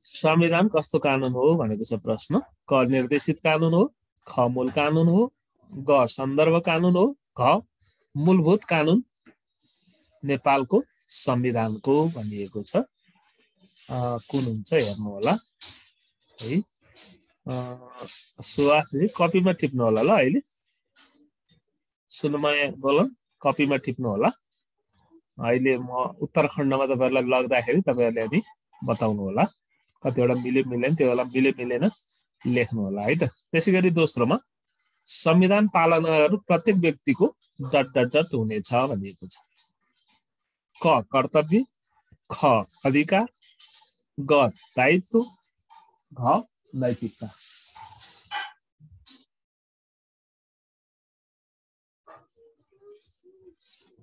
संविधान कस्तो कानुन हो भनेको छ प्रश्न। क निर्देशित कानुन हो, ख मूल कानुन हो, ग सन्दर्भ कानुन हो, घ मूलभूत कानुन नेपालको संविधानको भनिएको छ। कुन हुन्छ हेर्नु होला है। सुवासजी कपीमा टिप्नु होला ल। अहिले सुनमाया बोलन कपीमा टिप्नु होला। अहिले म उत्तराखण्डमा तपाईहरुलाई लग्दाखेरि तपाईहरुले अनि बताउनु होला कतिवटा मिल्यो मिलेन, त्यो होला मिल्यो मिलेन लेख्नु होला है त। त्यसैगरी दोस्रोमा संविधान पालना गर्नु प्रत्येक व्यक्तिको डट डट डट हुनेछ भनिएको छ। क कर्तव्य, ख अधिकार, ग दायित्व, घ नैतिकता।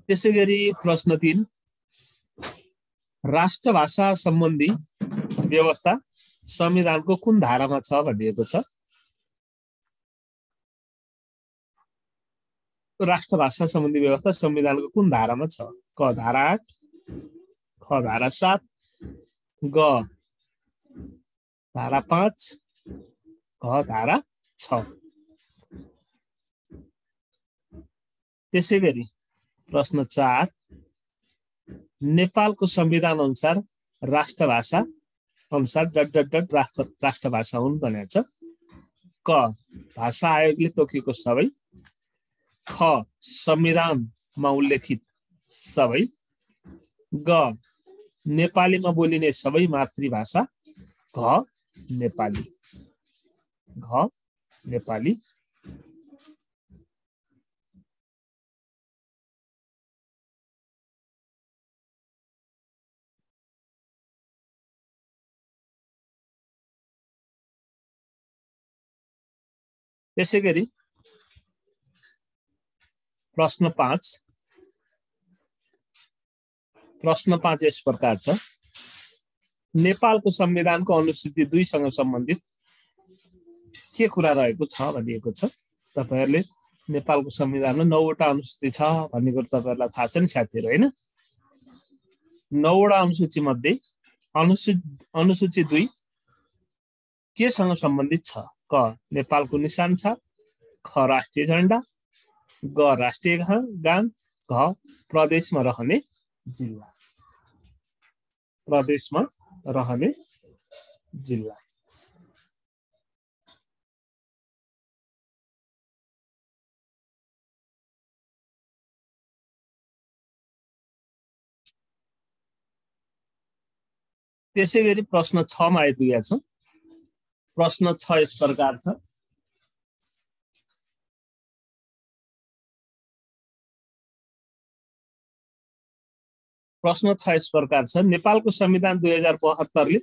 त्यसैगरी प्रश्न 3 राष्ट्रभाषा सम्बन्धी व्यवस्था संविधानको कुन धारामा छ भनिएको छ। राष्ट्रभाषा सम्बन्धी व्यवस्था संविधानको कुन धारामा छ। क धारा 8, ख धारा 7, ग धारा 5, घ धारा 6। त्यसैगरी प्रश्न 4 नेपालको संविधान अनुसार राष्ट्रभाषा अनुसार डट डट डट राष्ट्रभाषा हुन् भनेको छ। क भाषा आयोगले तोकेको सबै, ख संविधानमा उल्लेखित सबै, ग नेपालीमा बोलिने सबै मातृभाषा, घ नेपाली। घ नेपाली। त्यसैगरी प्रश्न 5 यस प्रकार छ। नेपालको संविधानको अनुसूची 2 सँग सम्बन्धित के कुरा रहेको छ भनिएको छ। तपाईहरुले नेपालको संविधानमा 9 वटा अनुसूची छ भन्ने कुरा तपाईहरुलाई थाहा छ नि साथीहरु हैन। 9 वटा अनुसूची मध्ये अनुसूची 2 के सँग सम्बन्धित छ। क नेपालको निशान छ, ख राष्ट्रिय झण्डा, ग राष्ट्रिय गान, घ प्रदेशमा रहने जिल्ला। प्रदेशमा रहने जिल्ला। त्यसैगरी प्रश्न 6 मा आइपुगेका छौं। प्रश्न 6 यस प्रकार छ। प्रश्न 6 यस प्रकार छ। नेपालको संविधान 2072 ले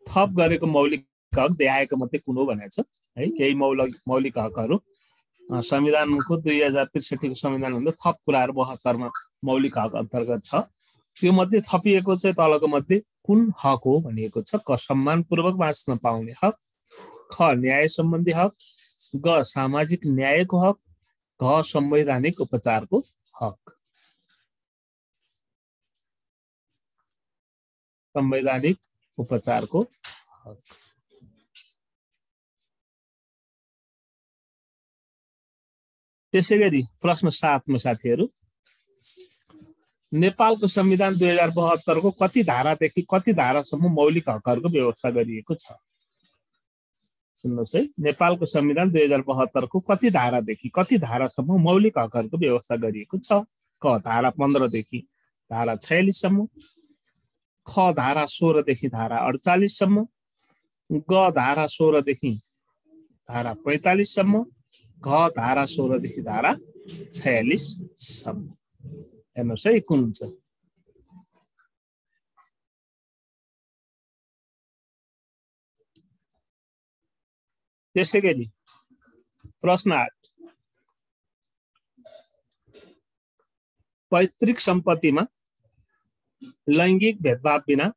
थप गरेको मौलिक हक देखाएको मध्ये कुन हो भनेको छ है। केही मौलिक हकहरु संविधानको 2063 को संविधान भन्दा थप कुराहरु 72 मा मौलिक हक अन्तर्गत छ। त्यो मध्ये थपिएको चाहिँ तलको मध्ये कुन हक हो भनिएको छ। क सम्मानपूर्वक बाँच्न पाउने हक, ख न्याय सम्बन्धी हक, ग सामाजिक न्यायको हक, घ संवैधानिक उपचारको हक। संवैधानिक उपचारको हक। त्यसैगरी प्रश्न 7 मा साथीहरु नेपालको संविधान 2072 को कति धारादेखि कति धारासम्म मौलिक हकहरुको व्यवस्था गरिएको छ। सुन्नुहोस् है, नेपालको संविधान 2072 को कति धारादेखि कति धारासम्म मौलिक हकहरुको व्यवस्था गरिएको छ। क धारा 15 देखि धारा 46 सम्म, ख धारा 16 देखि धारा 48 सम्म, ग धारा 16 देखि धारा 45 सम्म, घ धारा 16 देखि धारा 46 सम्म। हेर्नुस् है कुन हुन्छ। त्यसैगरी प्रश्न 8 पैतृक सम्पत्तिमा लैंगिक भेदभाव बिना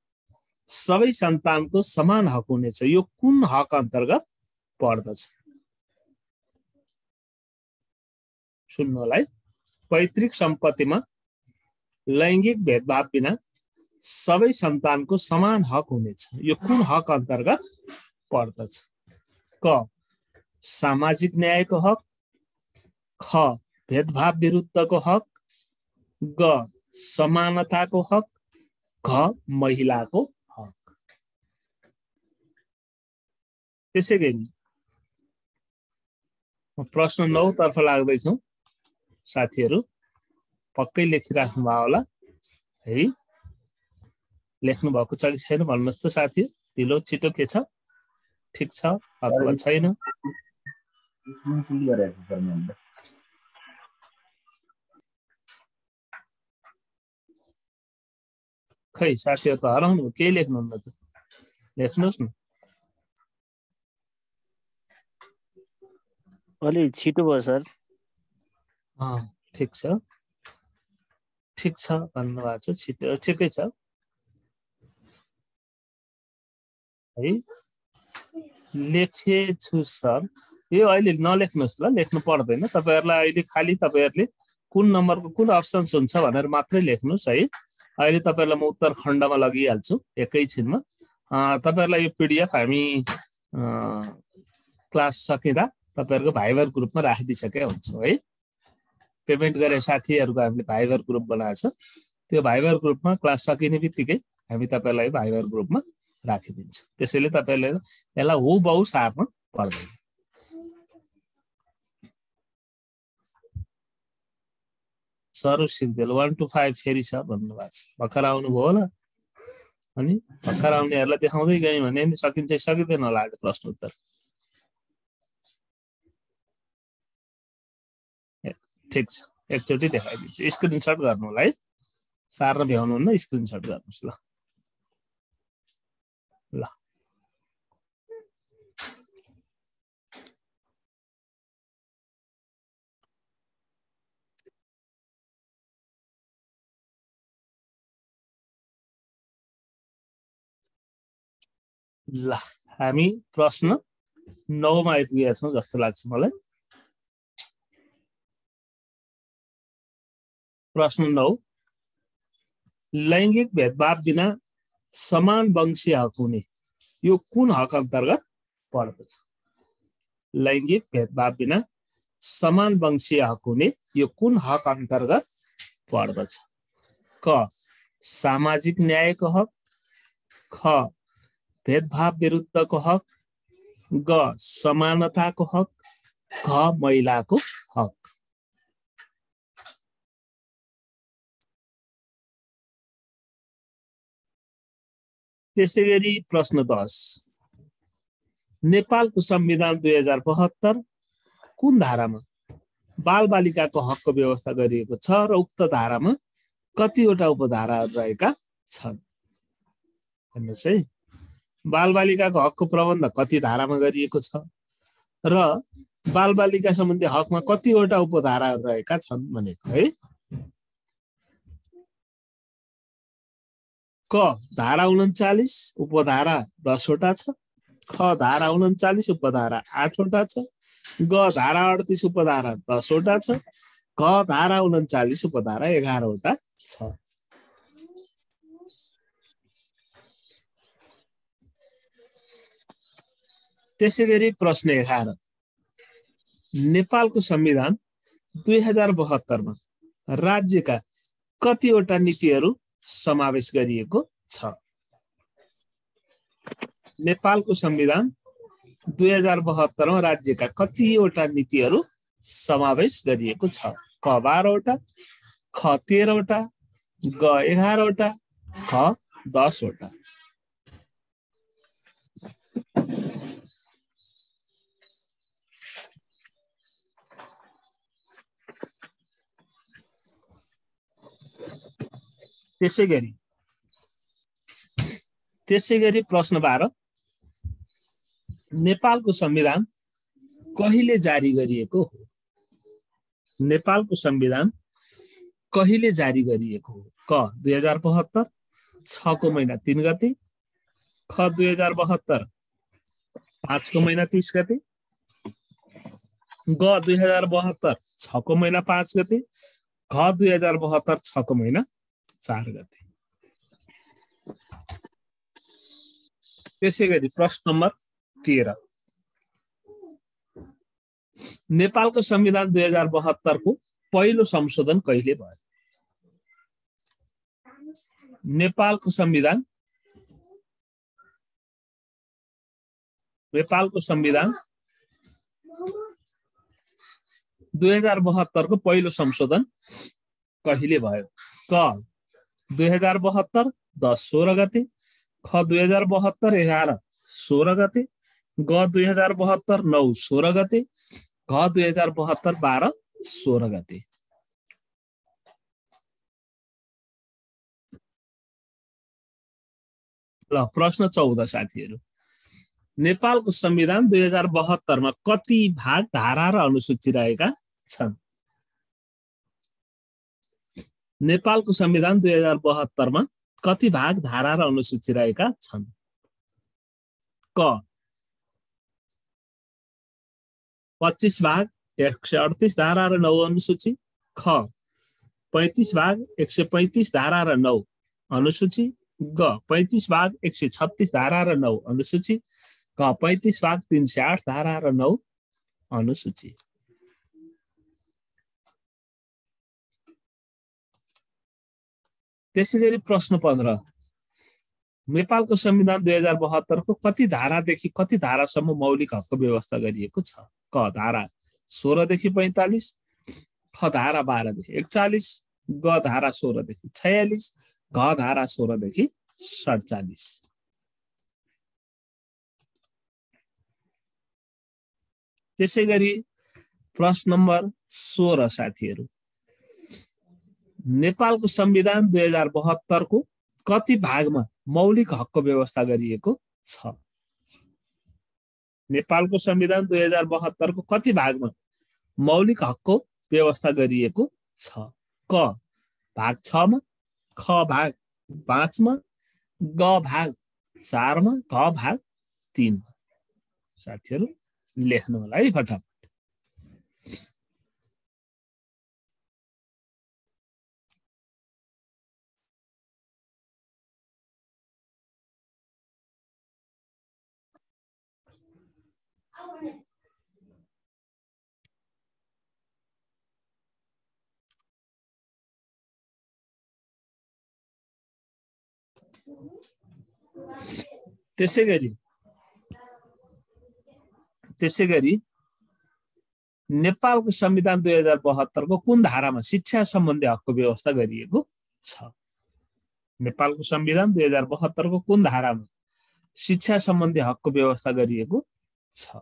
सबै सन्तानको समान हक हुनेछ। यो कुन हक अन्तर्गत पर्दछ। सुन्नु होला है। पैतृक सम्पत्तिमा लैंगिक भेदभाव बिना सबै सन्तानको समान हक हुनेछ, यो कुन हक अन्तर्गत पर्दछ? क सामाजिक न्यायको हक, ख भेदभाव विरुद्धको हक, ग समानताको हक, घ महिलाको हक। त्यसै गरी प्रश्न 9 तर्फ लाग्दैछौँ। साथीहरू पक्कै लेखिराख्नु भयो होला है। लेख्नु भएको छ कि छैन भन्नुहोस् त साथी। ढिलो छिटो के छ, ठिक छ अथवा छैन? खै साथीहरू त हराउनु, केही लेख्नुहुन्न त, लेख्नुहोस् न। अलि छिटो भयो सर। ठिक छ, ठिक छ भन्नुभएको छ, छिटो ठिकै छ है। लेखेछु सर। यो अहिले नलेख्नुहोस् ल, लेख्नु पर्दैन तपाईहरुलाई। अहिले खाली तपाईहरुले कुन नम्बरको कुन अप्सन्स हुन्छ भनेर मात्रै लेख्नुहोस् है। अहिले तपाईहरुलाई म उत्तर खण्डमा लगिहाल्छु एकैछिनमा। तपाईहरुलाई यो पीडीएफ हामी क्लास सकिँदा तपाईहरुको भाइबर ग्रुपमा राखिदिसकेका हुन्छौँ है। पेमेन्ट गरे साथीहरुको हामीले भाइबर ग्रुप बनाएको छ। त्यो भाइबर ग्रुपमा क्लास सकिने बित्तिकै हामी तपाईहरुलाई भाइबर ग्रुपमा राखिदिन्छौँ। त्यसैले तपाईहरुले यसलाई हुबहु सार्न पर्दैन। सर सिग्देल 1 to 5 फेरि छ भन्नुभएको छ। भर्खर आउनुभयो होला, अनि भर्खर आउनेहरूलाई देखाउँदै गएँ भने सकिन्छ सकिँदैन होला आज प्रश्न उत्तर। ठिक छ, एकचोटि देखाइदिन्छु। स्क्रिनशट गर्नु होला है। सार्न भ्याउनुहुन्न, स्क्रिनशट गर्नुहोस् ल। ल ल हामी प्रश्न 9 मा आइपुगेका छौँ जस्तो लाग्छ मलाई। प्रश्न 9, लैंगिक भेदभाव बिना समान वंशीय हक हुने यो कुन हक अन्तर्गत पर्दछ? लैंगिक भेदभाव बिना समान वंशीय हक हुने यो कुन हक अन्तर्गत पर्दछ? क सामाजिक न्यायको हक, ख भेदभाव विरुद्धको हक, ग समानताको हक, घ महिलाको हक। त्यसैगरी प्रश्न 10, नेपालको संविधान 2072 कुन धारामा बालबालिकाको हकको व्यवस्था गरिएको छ र उक्त धारामा कतिवटा उपधाराहरू रहेका छन्? हेर्नुहोस् है, बालबालिकाको हकको प्रबन्ध कति धारामा गरिएको छ र बालबालिका सम्बन्धी हकमा कतिवटा उपधाराहरू रहेका छन् भनेको है। क धारा 39 उपधारा 10 वटा छ, ख धारा 39 उपधारा 8 वटा छ, ग धारा 38 उपधारा 10 वटा छ, घ धारा 39 उपधारा 11 वटा छ। त्यसैगरी प्रश्न 11, नेपालको संविधान 2072 मा राज्यका कतिवटा नीतिहरू समावेश गरिएको छ? नेपालको संविधान 2072 मा राज्यका कतिवटा नीतिहरू समावेश गरिएको छ? क 12 वटा, ख 13 वटा, ग 11 वटा, ख 10 वटा। त्यसैगरी प्रश्न 12, नेपालको संविधान कहिले जारी गरिएको हो? नेपालको संविधान कहिले जारी गरिएको हो? क 2072 6 को महिना 3 गते, ख 2072 5 को महिना 30 गते, ग 2072 6 को महिना 5 गते, घ 2072 6 को महिना 4 गते। त्यसैगरी प्रश्न नम्बर 13 नेपालको संविधान 2072 को पहिलो संशोधन कहिले भयो? नेपालको संविधान 2072 को पहिलो संशोधन कहिले भयो? क 2072 10-16 गते, ख 2072 11-16 गते, ग 2072 9-16 गते, घ 2072 12-16 गते। ल प्रश्न 14 साथीहरू, नेपालको संविधान 2072 मा कति भाग, धारा र अनुसूची रहेका छन्? नेपालको संविधान 2072 मा कति भाग, धारा र अनुसूची रहेका छन्? क 25 भाग 138 धारा र 9 अनुसूची, ख 35 भाग 135 धारा र 9 अनुसूची, ग 35 भाग 136 धारा र 9 अनुसूची, क 35 भाग 308 धारा र 9 अनुसूची। त्यसैगरी प्रश्न 15 नेपालको संविधान 2072 को कति धारादेखि कति धारासम्म मौलिक हकको व्यवस्था गरिएको छ? क धारा 16 देखि 45, ख धारा 12 देखि 41, ग धारा 16 देखि 46, घ धारा 16 देखि 47। त्यसैगरी प्रश्न नम्बर 16 साथीहरू, नेपालको संविधान 2072 को कति भागमा मौलिक हकको व्यवस्था गरिएको छ? नेपालको संविधान 2072 को कति भागमा मौलिक हकको व्यवस्था गरिएको छ? क भाग 6 मा, ख भाग 5 मा, ग भाग 4 मा, घ भाग 3 मा। साथीहरू लेख्नु होला है फटाफट। त्यसैगरी नेपालको संविधान 2072 को कुन धारामा शिक्षा सम्बन्धी हकको व्यवस्था गरिएको छ? नेपालको संविधान 2072 को कुन धारामा शिक्षा सम्बन्धी हकको व्यवस्था गरिएको छ?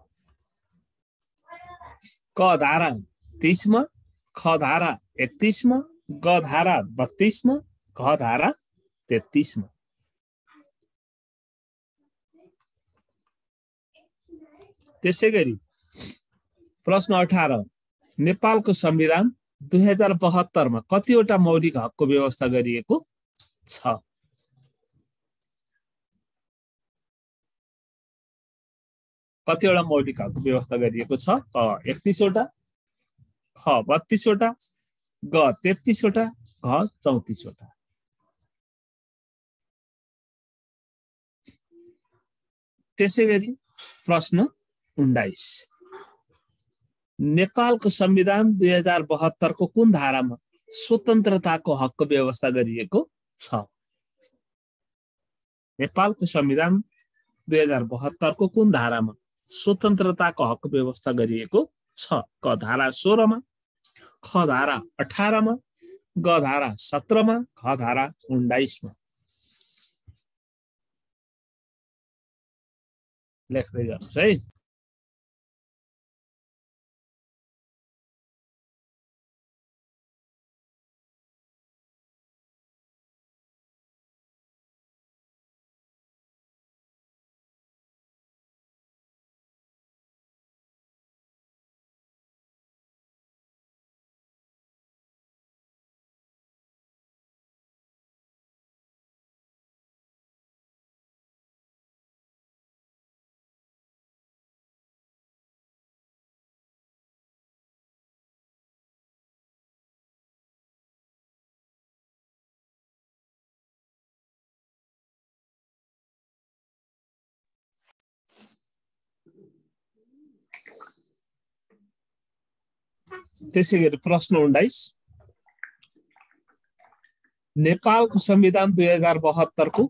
क धारा 30 मा, ख धारा 31 मा, ग धारा 32 मा, घ धारा 33 मा। त्यसैगरी प्रश्न 18 नेपालको संविधान 2072 मा कतिवटा मौलिक हकको व्यवस्था गरिएको छ? कतिवटा मौलिक हकको व्यवस्था गरिएको छ? क 31 वटा, ख 32 वटा, ग 33 वटा, घ 34 वटा। त्यसैगरी प्रश्न 19 नेपालको संविधान 2072 को कुन धारामा स्वतन्त्रताको हकको व्यवस्था गरिएको छ? नेपालको संविधान 2072 को कुन धारामा स्वतन्त्रताको हकको व्यवस्था गरिएको छ? क धारा 16 मा, ख धारा 18 मा, ग धारा 17 मा, घ धारा 19 मा। लेख्दै गर्नुहोस् है। त्यसैगरी प्रश्न 29 नेपालको संविधान 2072 को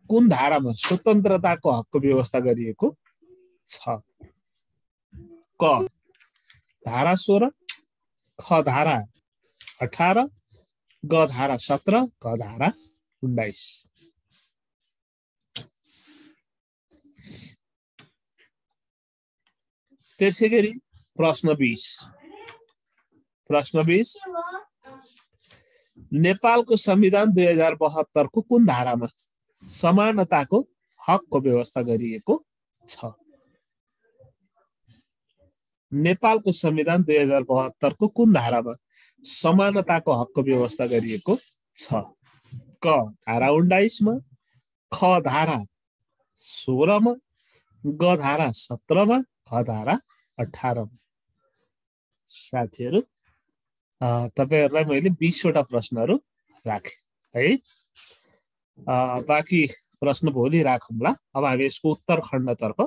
कुन धारामा स्वतन्त्रताको हकको व्यवस्था गरिएको छ? क धारा 16, ख धारा 18, ग धारा 17, ग धारा 19। त्यसैगरी प्रश्न 20 नेपालको संविधान 2072 को कुन धारामा समानताको हकको व्यवस्था गरिएको छ? नेपालको संविधान 2072 को कुन धारामा समानताको हकको व्यवस्था गरिएको छ? क धारा 19 मा, ख धारा 16 मा, ग धारा 17 मा, ख धारा 18 मा। साथीहरु तपाईहरुलाई मैले 20 वटा प्रश्नहरु राखे है। बाँकी प्रश्न भोलि राखौँला। अब हामी यसको उत्तर खण्डतर्फ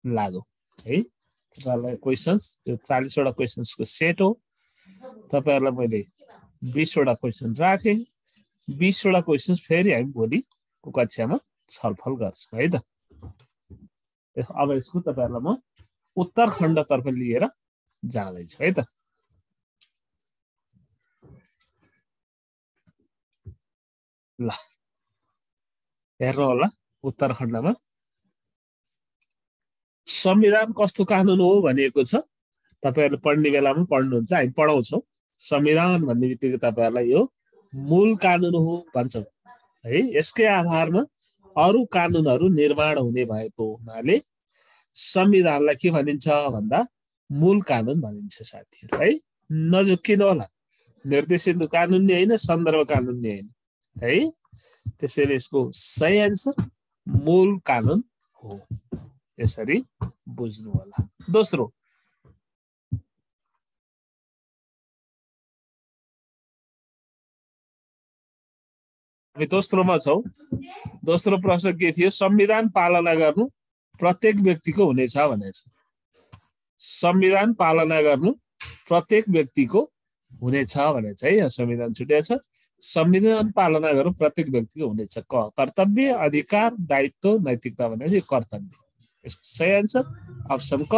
लागौं है। तपाईहरुलाई क्वेशन्स यो 40 वटा क्वेशन्सको सेट हो। तपाईहरुलाई मैले 20 वटा क्वेशन राखे। 20 वटा क्वेशन्स फेरि हामी भोलिको कक्षामा छलफल गर्छौं है त। अब यसको तपाईहरुलाई म उत्तर खण्डतर्फ लिएर जाँदैछु है त। ल हेर्नु होला उत्तर खण्डमा संविधान कस्तो कानून हो भनिएको छ। तपाईहरुले पढ्ने बेलामा पढ्नुहुन्छ, हामी पढाउँछौं। संविधान भन्ने बित्तिकै तपाईहरुलाई यो मूल कानून हो भन्छौं है। यसकै आधारमा अरु कानूनहरु निर्माण हुने भएको हुनाले संविधानलाई के भनिन्छ भन्दा मूल कानून भनिन्छ साथीहरु है। नझुक्किनु होला, निर्देशित कानून नि हैन, सन्दर्भ कानून नि हैन है। त्यसैले यसको सही आन्सर मूल कानून हो। यसरी बुझ्नु होला। दोस्रो हामी दोस्रोमा छौं। दोस्रो प्रश्न के थियो? संविधान पालना गर्नु प्रत्येक व्यक्तिको हुनेछ भनेछ। संविधान पालना गर्नु प्रत्येक व्यक्तिको हुनेछ भनेछ है। यहाँ संविधान छुट्याएको छ। संविधान पालना गर्नु प्रत्येक व्यक्तिको हुनेछ। क कर्तव्य, अधिकार, दायित्व, नैतिकता भनेपछि कर्तव्य। यसको सही आन्सर अप्सन क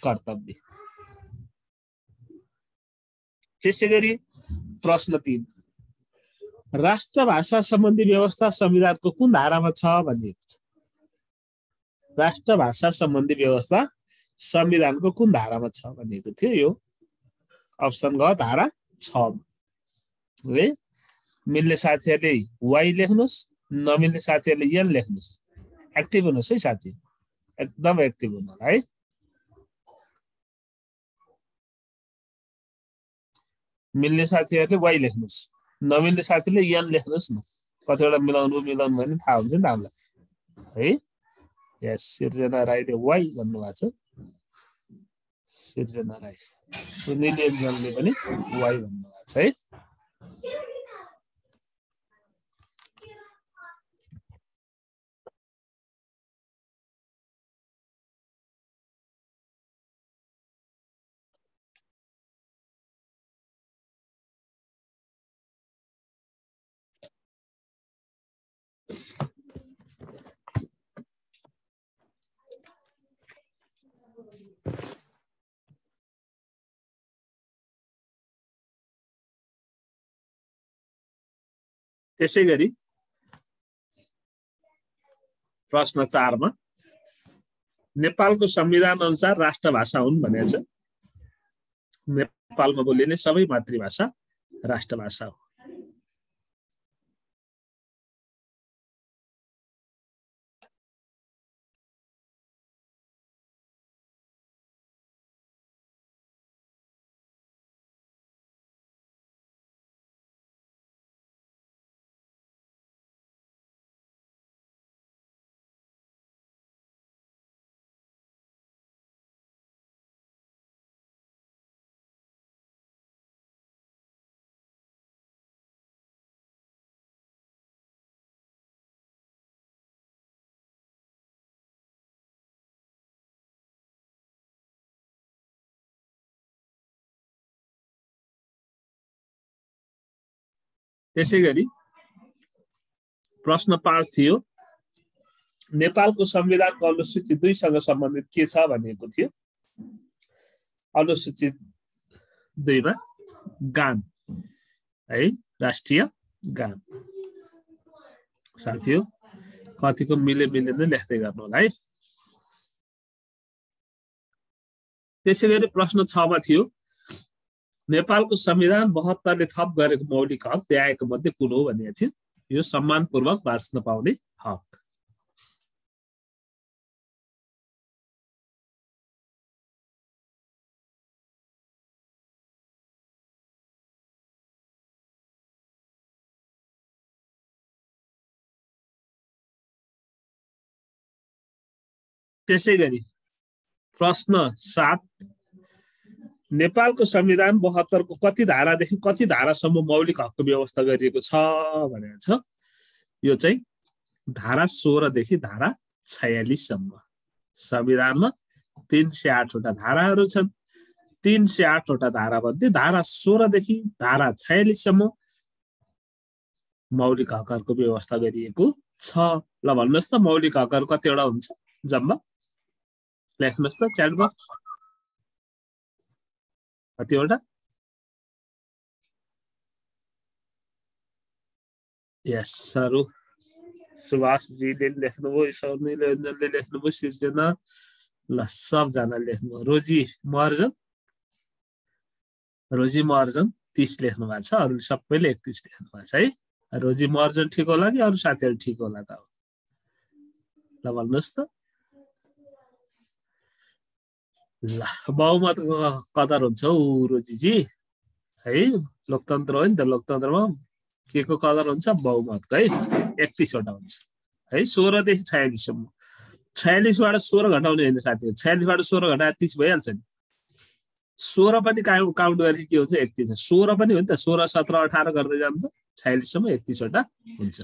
कर्तव्य। त्यसैगरी प्रश्न 3 राष्ट्रभाषा सम्बन्धी व्यवस्था संविधानको कुन धारामा छ भनिएको छ? राष्ट्रभाषा सम्बन्धी व्यवस्था संविधानको कुन धारामा छ भनिएको थियो। यो अप्सन ग धारा 6 है। मिल्ने साथीहरुले वाइ लेख्नुस्, नमिल्ने साथीहरुले एन लेख्नुस्। एक्टिभ हुनुस् है साथी, एकदम एक्टिभ हुनु होला है। मिल्ने साथीहरुले वाइ लेख्नुस्, नमिल्ने साथीले एन लेख्नुस् न। कतिवटा मिलाउनु भने थाहा हुन्छ नि हामीलाई है। यस सिर्जना राईले वाइ भन्नु भएको छ। सिर्जना राई, सुनिल एन्जलले पनि वाइ भन्नु भएको छ है। त्यसैगरी प्रश्न 4 मा नेपालको संविधान अनुसार राष्ट्रभाषा हुन् भनेको छ। नेपालमा बोलिने सबै मातृभाषा राष्ट्रभाषा हो। त्यसैगरी प्रश्न 5 थियो नेपालको संविधानको अनुसूची 2 सँग सम्बन्धित के छ भनिएको थियो। अनुसूची 2 मा गान है राष्ट्रिय गान। साथीहरु कतिको मिलेन लेख्दै गर्नु होला है। त्यसैगरी प्रश्न 6 मा थियो नेपालको संविधान 72 ले थप गरेको मौलिक हक त्यागेको मध्ये कुन हो भनिएको थियो। यो सम्मानपूर्वक बाँच्न पाउने हक। त्यसैगरी प्रश्न 7 नेपालको संविधान 72 को कति धारादेखि कति धारासम्म मौलिक हकको व्यवस्था गरिएको छ भनेको छ। यो चाहिँ धारा 16 देखि धारा 46 सम्म। संविधानमा 308 वटा धाराहरू छन्। 308 वटा धारा मध्ये धारा 16 देखि धारा 46 सम्म मौलिक हकहरूको व्यवस्था गरिएको छ। ल भन्नुस् त मौलिक हकहरू कतिवटा हुन्छ जम्मा लेख्नुस् त च्याट बक्स। कतिवटा? यस सरु सुभाष जीले लेख्नुभयो, सौर्णीले लेख्नुभयो, सिर्जना ल सबजना लेख्नुभयो। रोजी महर्जन 30 लेख्नु भएको छ। अरु सबैले 31 लेख्नु भएको छ है। रोजी महर्जन ठिक होला कि अरु साथीहरु ठिक होला त? ल भन्नुस् त। ल बहुमत कदर हुन्छ हौ रोजीजी है। लोकतन्त्र हो नि त। लोकतन्त्रमा के को कदर हुन्छ? बहुमतको है। 31 वटा हुन्छ है। 16 देखि 46 सम्म। 46 बाट 16 घटाउने हैन साथीहरु। 46 बाट 16 घटाए 30 भइहाल्छ नि। 16 पनि काउन्ट गरे के हुन्छ? 31। 16 पनि हो नि त। 16 17 18 गर्दै जानु त 46 सम्म 31 वटा हुन्छ।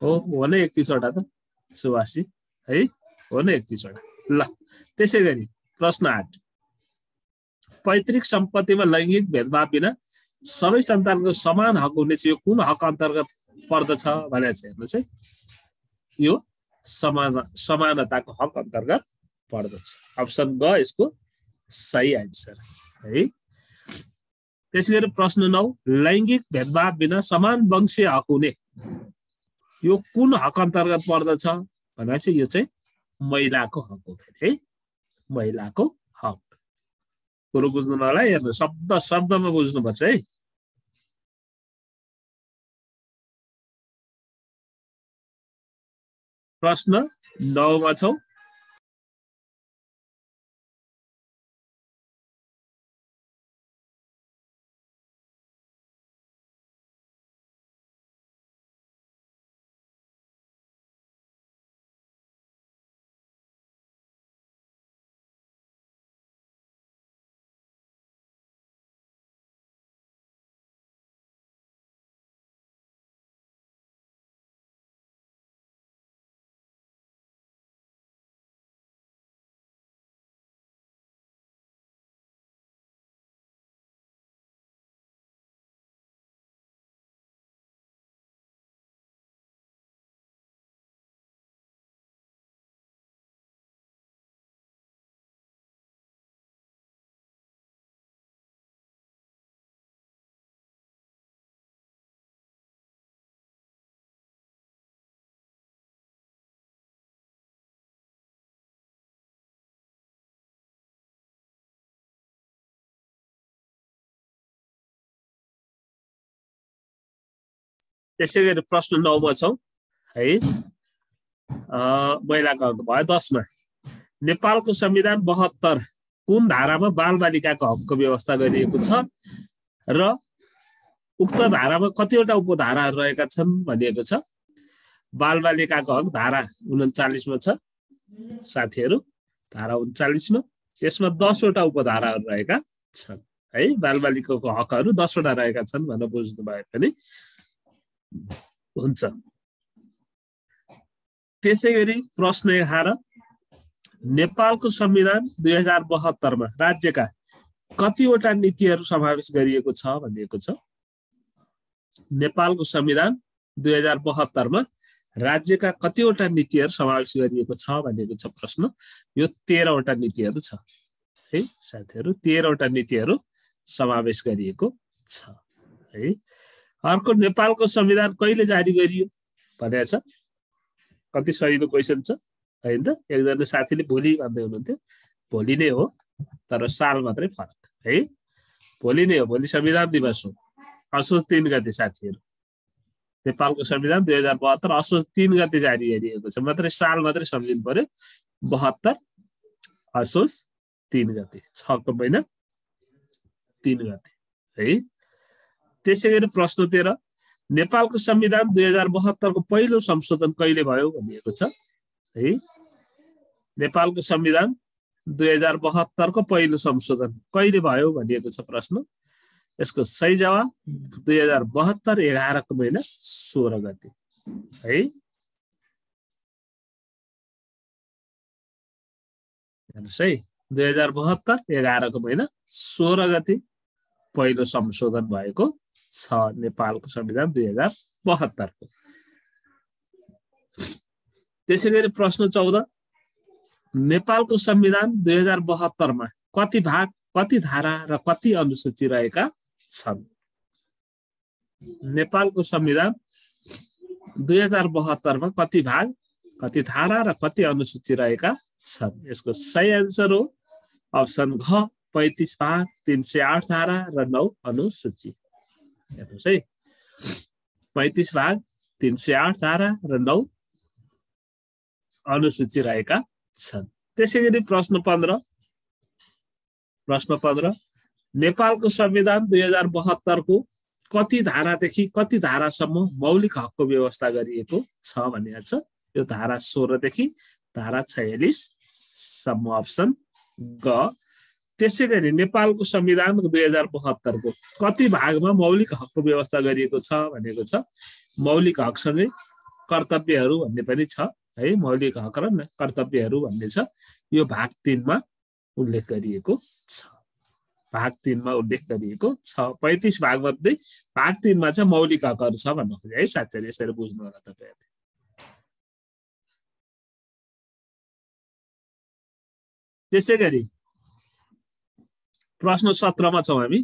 हो न 31 वटा त सुभाषजी है। हो न 31 वटा। ल त्यसैगरी प्रश्न 8 पैतृक सम्पत्तिमा लैंगिक भेदभाव बिना सबै सन्तानको समान हक हुने चाहिँ यो कुन हक अन्तर्गत पर्दछ भनेर चाहिँ हेर्नुस् है। यो समानताको हक अन्तर्गत पर्दछ। अप्सन ग यसको सही आन्सर है। त्यसैगरी प्रश्न 9 लैंगिक भेदभाव बिना समान वंशीय हक हुने यो कुन हक अन्तर्गत पर्दछ भनेर चाहिँ यो चाहिँ महिलाको हक हो है। महिलाको हक। कुरो बुझ्नु होला हेर्नु शब्द शब्दमा बुझ्नुपर्छ है। प्रश्न 9 मा छौ। त्यसैगरी प्रश्न 9 मा छौ है। महिलाको हक भयो। 10 मा नेपालको संविधान 72 कुन धारामा बालबालिकाको हकको व्यवस्था गरिएको छ र उक्त धारामा कतिवटा उपधाराहरू रहेका छन् भनिएको छ। बालबालिकाको हक धारा 39 मा छ साथीहरु। धारा 39 मा यसमा 10 वटा उपधाराहरू रहेका छन् है। बालबालिकाको हकहरू 10 वटा रहेका छन् भनेर बुझ्नु भए पनि हुन्छ। त्यसैगरी प्रश्न 11 नेपालको संविधान 2072 मा राज्यका कतिवटा नीतिहरू समावेश गरिएको छ भनिएको छ। नेपालको संविधान 2072 मा राज्यका कतिवटा नीतिहरू समावेश गरिएको छ भनेको छ प्रश्न। यो 13 वटा नीतिहरू छ है साथीहरू, 13 वटा नीतिहरू समावेश गरिएको छ है। अर्को, नेपालको संविधान कहिले जारी गरियो भनेको छ। कति सजिलो क्वेसन छ हैन त। एकजना साथीले भोलि भन्दै हुनुहुन्थ्यो, भोलि नै हो तर साल मात्रै फरक है। भोलि नै हो, भोलि संविधान दिवस हो, असोज 3 गते साथीहरू। नेपालको संविधान 2072 असोज 3 गते जारी गरिएको छ, मात्रै साल मात्रै सम्झिनु पर्यो। 72 असोज 3 गते, 6 को महिना 3 गते है। त्यसैगरी प्रश्न 13, नेपालको संविधान 2072 को पहिलो संशोधन कहिले भयो भनिएको छ है। नेपालको संविधान 2072 को पहिलो संशोधन कहिले भयो भनिएको छ प्रश्न। यसको सही जवाब 2072 11 को महिना 16 गते है। हेर्नुस् है, 2072 11 को महिना 16 गते पहिलो संशोधन भएको छ नेपालको संविधान 2072 को। त्यसैगरी प्रश्न 14, नेपालको संविधान 2072 मा कति भाग, कति धारा र कति अनुसूची रहेका छन्। नेपालको संविधान 2072 मा कति भाग, कति धारा र कति अनुसूची रहेका छन्। यसको सही आन्सर हो अप्सन घ 35 भाग, 308 धारा र 9 अनुसूची। हेर्नुस् है, 35 भाग, 308 धारा र 9 अनुसूची रहेका छन्। त्यसैगरी प्रश्न 15, नेपालको संविधान 2072 को कति धारादेखि कति धारासम्म मौलिक हकको व्यवस्था गरिएको छ भनिएको छ। यो धारा 16 देखि धारा 46 सम्म, अप्सन ग। त्यसैगरी नेपालको संविधान 2072 को कति भागमा मौलिक हकको व्यवस्था गरिएको छ भनेको छ। मौलिक हकसँगै कर्तव्यहरू भन्ने पनि छ है। मौलिक हक र कर्तव्यहरू भन्ने छ, यो भाग 3 मा उल्लेख गरिएको छ। भाग 3 मा उल्लेख गरिएको छ। 35 भाग मध्ये भाग 3 मा चाहिँ मौलिक हकहरू छ भन्नु खोजे है साथीहरु। यसरी बुझ्नु होला तपाईहरुले। त्यसैगरी प्रश्न 17 मा छौं हामी।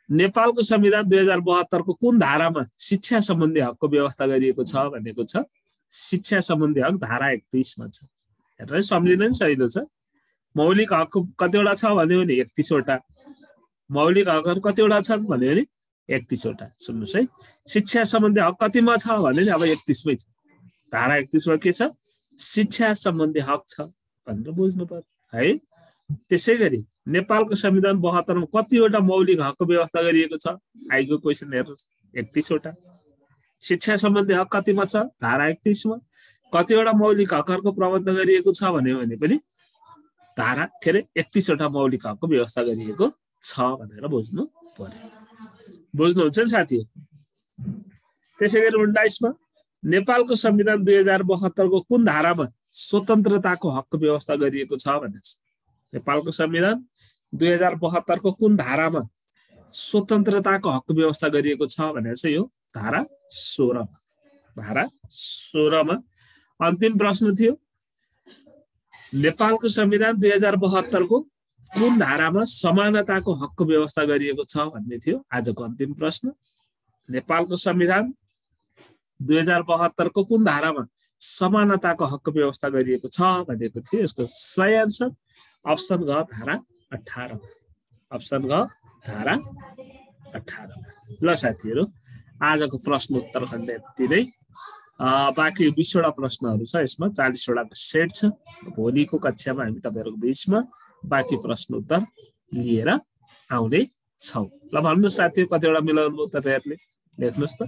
नेपालको संविधान 2072 को कुन धारामा शिक्षा सम्बन्धी हकको व्यवस्था गरिएको छ भनेको छ। शिक्षा सम्बन्धी हक धारा 31 मा छ। हेरेर सम्झिन नि सजिलो छ। मौलिक हक कतिवटा छ भन्यो भने 31 वटा। मौलिक हकहरु कतिवटा छन् भन्यो भने 31 वटा। सुन्नुस् है, शिक्षा सम्बन्धी हक कतिमा छ भने अब 31 मै छ। धारा 31 मा के छ, शिक्षा सम्बन्धी हक छ भनेर बुझ्नु पर्यो है। त्यसैगरी नेपालको संविधान 72 मा कतिवटा मौलिक हकको व्यवस्था गरिएको छ। आइको क्वेशन हेर्नुस्, 31 वटा। शिक्षा सम्बन्धी हक कतिमा छ, धारा 31 मा। कतिवटा मौलिक हकहरुको प्रबन्ध गरिएको छ भन्यो भने पनि धारा 31 वटा मौलिक हकको व्यवस्था गरिएको छ भनेर बुझ्नु पर्यो। बुझ्नुहुन्छ नि साथी। त्यसैगरी 29 मा नेपालको संविधान 2072 को कुन धारामा स्वतन्त्रताको हकको व्यवस्था गरिएको छ भनेछ। नेपालको संविधान 2072 को कुन धारामा स्वतन्त्रताको हकको व्यवस्था गरिएको छ भनेर चाहिँ यो धारा 16 मा। धारा 16 मा अन्तिम प्रश्न थियो। नेपालको संविधान 2072 को कुन धारामा समानताको हकको व्यवस्था गरिएको छ भन्ने थियो आजको अन्तिम प्रश्न। नेपालको संविधान 2072 को कुन धारामा समानताको हकको व्यवस्था गरिएको छ भनेको थियो। यसको सही आन्सर अप्सन घ धारा 18। अप्सन घ धारा 18। ल साथीहरु, आजको प्रश्न उत्तर खण्ड यति नै। बाँकी 20 वटा प्रश्नहरु छ, यसमा 40 वटाको सेट छ। भोलिको कक्षामा हामी तपाईहरुको बीचमा बाँकी प्रश्न उत्तर लिएर आउने छौं। ल भन्नु साथीहरु, कतिवटा मिलाउनु तपाईहरुले लेख्नुस् त।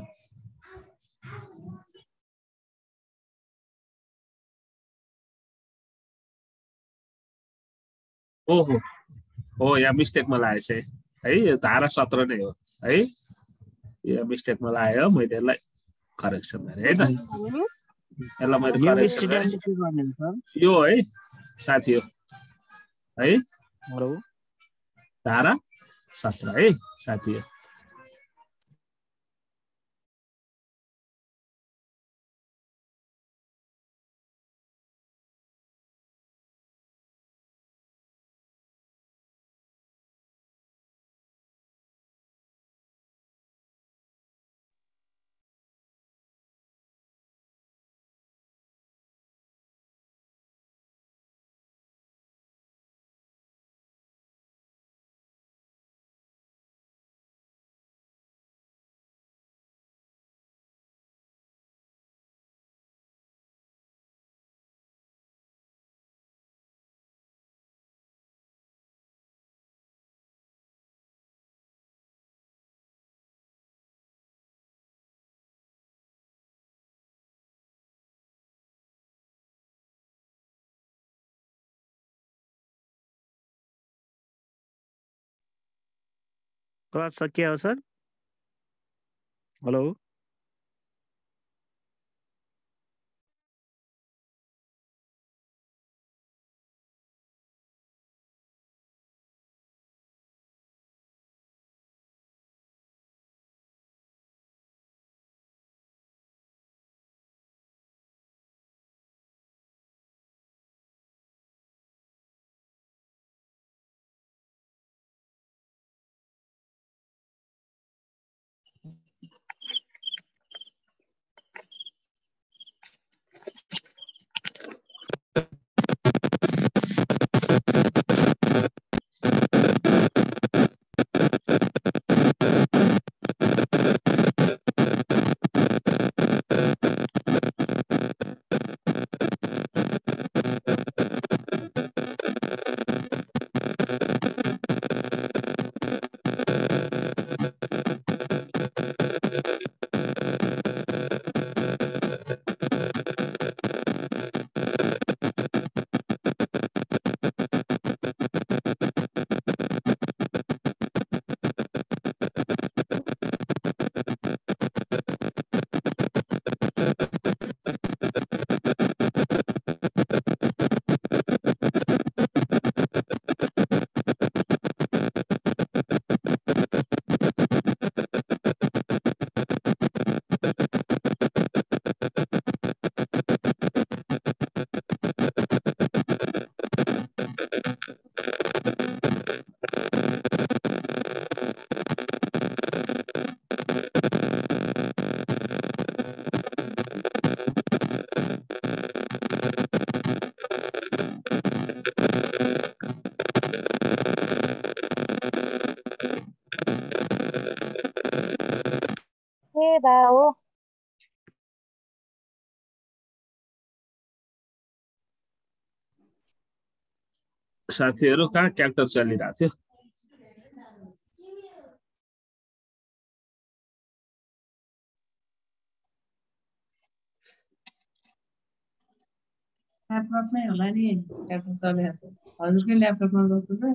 ओहो हो, यहाँ मिस्टेकमा लागेछ है। यो धारा 17 नै हो है। यो मिस्टेकमा लाग्यो, मैले यसलाई करेक्सन गरे है त। यसलाई मैले करेक्सन गरे। यो है साथी हो है, धारा 17 है साथी हो। क्लास सकिया हो सर? हेलो ए बा हो। साथीहरू कहाँ ट्र्याक्टर चलिरहेको थियो? ल्यापटपमै होला नि ल्यापटप चलिरहेको छ। हजुरकै ल्यापटपमा जस्तो छ।